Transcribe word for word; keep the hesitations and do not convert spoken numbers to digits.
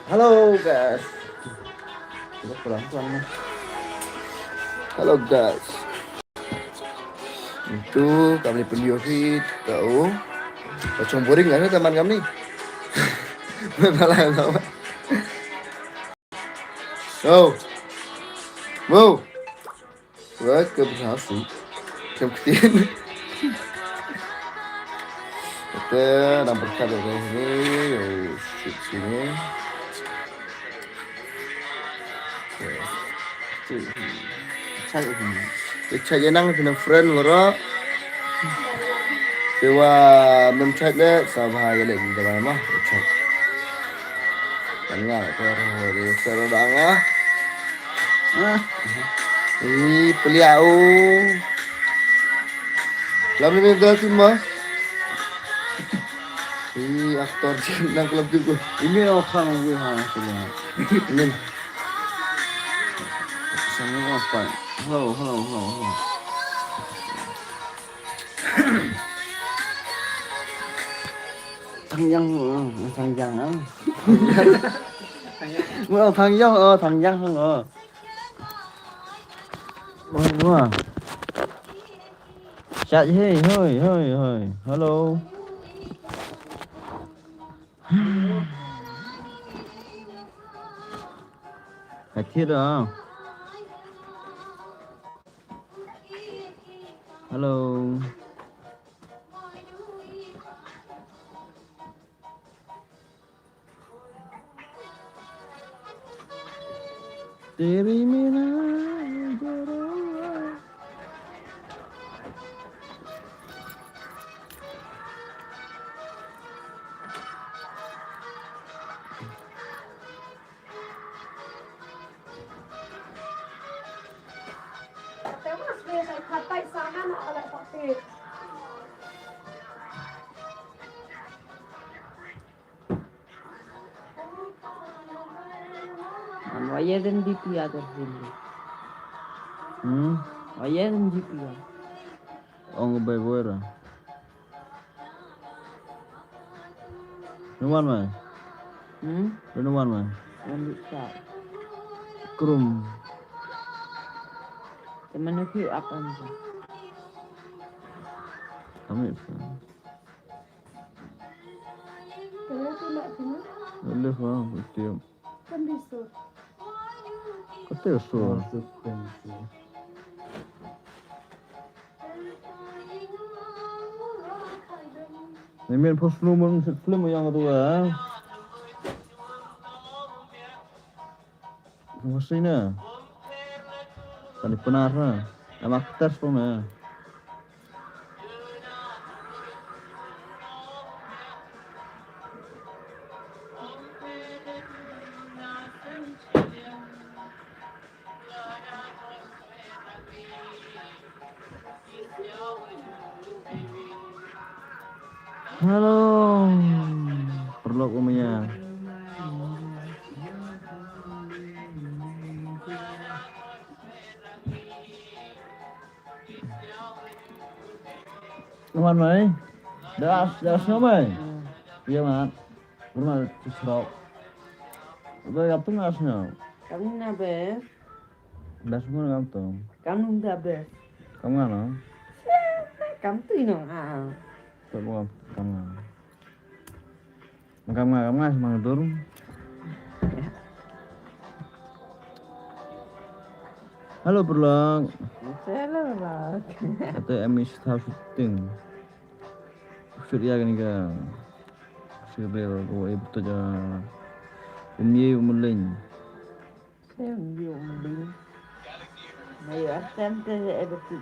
Hello guys. Hello guys. Itu kami pynyoh hit tau. Kachong boring kan teman kami. Malah sama. Wow. Wow. Wah, ke berhasil. Kem ktien. Kata nampak kada ni. Oh, shit sini. Chai, chai, chai nang kena friend lora. Te wa mem chai le, sa bha ya le, da ma, chai. Tanya ke ro de sero dang ah. Ih, pelia u. Lam ni da tu ma. Ih, aktor chin nang kelab tu. Ini orang gue ha sila. Ini. Sama apa? Hello, hello, hello, hello. Thang Yang, uh, Thang Yang, uh. Mo Thang Yang, oh, Thang Yang, oh. Oi, mo. Chat, hey, hoi, hoi, hoi. Hello. Ka thied ah. Hello. Teri mera jara. An waya den D P ya der hindi. Hmm? Waya den D P ya. Ong bai boira. Nuwan mai. Hmm? Nuwan mai. Wan di sa. Krum. Temen aku akan sa. Kami sa. Kaya tu nak sini. Boleh lah, betul. Kan di sur. Kata sur. Ni min post nu mun film yang tu ah. Masih na. Tadi penar na. Ama aktor pun na. Hello. Paralok u maya. Nuwan mai. Das, das no mai. Iya mat. Berma tu serok. Udah ya tu ngas no. Kam na bes. Das mo kam tu. Kam nung da bes. Kam nga no. Kam tu ino ah. Tu mo kam nga. Kam nga, kam nga, mang dur. Hello, paralok. Hello, paralok. Kata Emi Star Shooting. Shoot ya kani ka. Sibel ko e betul ja. Umye umleng. Sem yu mling. Mayu atem te e betul.